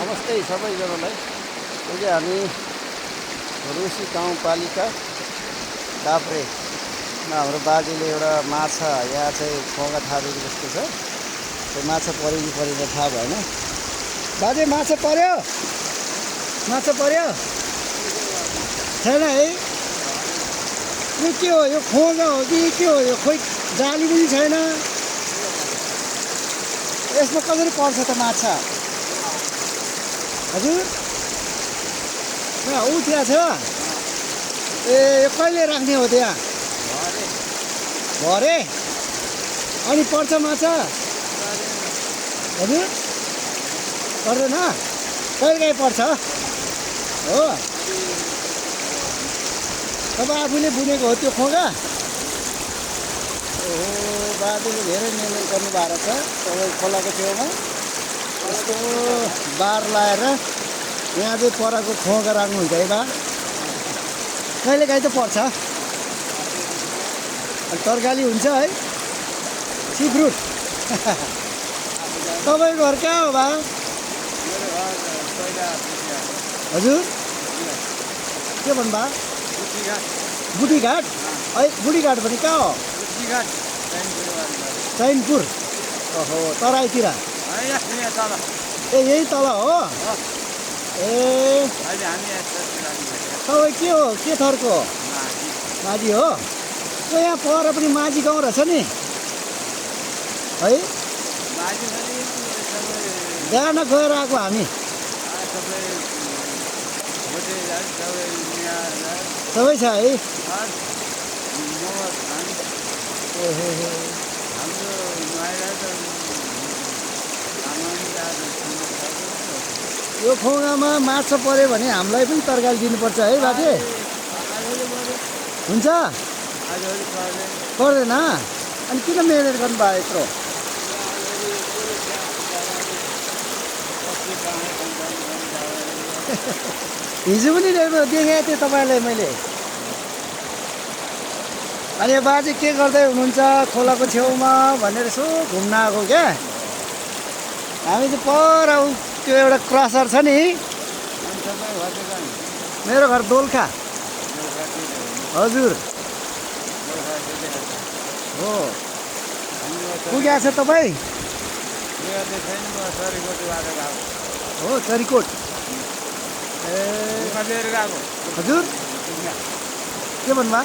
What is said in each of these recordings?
नमस्ते सबैजनालाई। अहिले हामी रुसी गाउँपालिका काभ्रेमा हाम्रो बाजेले एउटा माछा यहाँ चाहिँ खोगा थापेको जस्तो छ। त्यो माछा पर्यो कि परेन थाहा भएन। बाजे माछा पर्यो? माछा पर्यो छैन है? यो के हो? यो खोगा हो कि के हो? यो खोइ जाली पनि छैन। यसमा कसरी पर्छ त माछा? हजुर ऊ त्यहाँ छ। ए यो कहिले राख्ने हो त्यहाँ? भरे अनि पर्छ माछा? हजुर पर्दैन? कहिले काहीँ पर्छ हो? तपाईँ आफूले बुनेको हो त्यो खोगा? ओहो, बाजेले धेरै मेहनत गर्नुभएको छ तपाईँ खोलाको छेउमा। यस्तो बार लाएर यहाँ चाहिँ परको खोगा राख्नुहुन्छ है बा? कहिले काहीँ त पर्छ। तरकारी हुन्छ है? सिफ्रुट। तपाईँको घर कहाँ हो बा? हजुर के भन्नु बा? बुढीघाट। बुढीघाट भने कहाँ हो? चैनपुर। ओहो, तराईतिर। ए यही तल हो? ए तपाईँ के हो? के थरको? माझी हो? त्यो यहाँ पर पनि माझी गाउँ रहेछ नि है? बिहान गएर आएको हामी। सबै छ है? यो खोगामा माछा पर्यो भने हामीलाई पनि तरकारी दिनुपर्छ है बाजे? हुन्छ? पर्दैन? अनि किन मेहनत गर्नुभयो यत्रो? हिजो पनि देखेको थिएँ तपाईँलाई मैले। अनि यो बाजे के गर्दै हुनुहुन्छ खोलाको छेउमा भनेर यसो घुम्न आएको क्या। हामी चाहिँ पर त्यो एउटा क्रसर छ नि। मेरो घर दोलखा। हजुर हो। पुगेको छ तपाईँ? हो चरीकोट। ए हजुर के भन्नुभयो?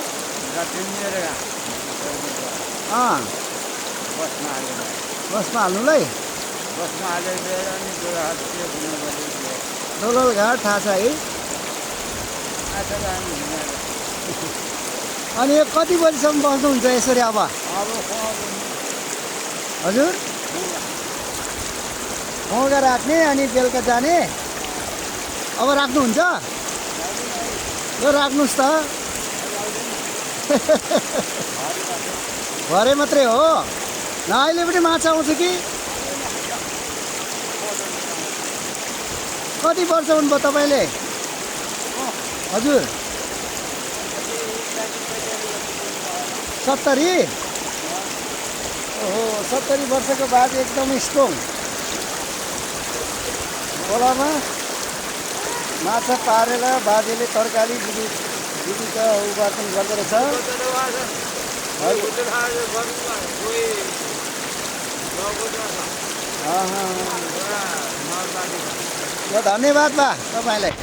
बसमा हाल्नुलाई? दोलल घाट थाहा छ है? अनि यो कति बजीसम्म बस्नुहुन्छ यसरी अब? हजुर खोगा राख्ने अनि बेलुका जाने? अब राख्नुहुन्छ? यो राख्नुहोस् त। भरे मात्रै हो? न अहिले पनि माछा आउँछ कि? कति वर्ष हुनुभयो तपाईँले? हजुर 70? ओहो, 70 वर्षको बाजे एकदमै स्ट्रङ। खोलामा माछा पारेर बाजेले तरकारी जीविका उपार्जन गर्दो रहेछ। धन्यवाद बा तपाईँलाई।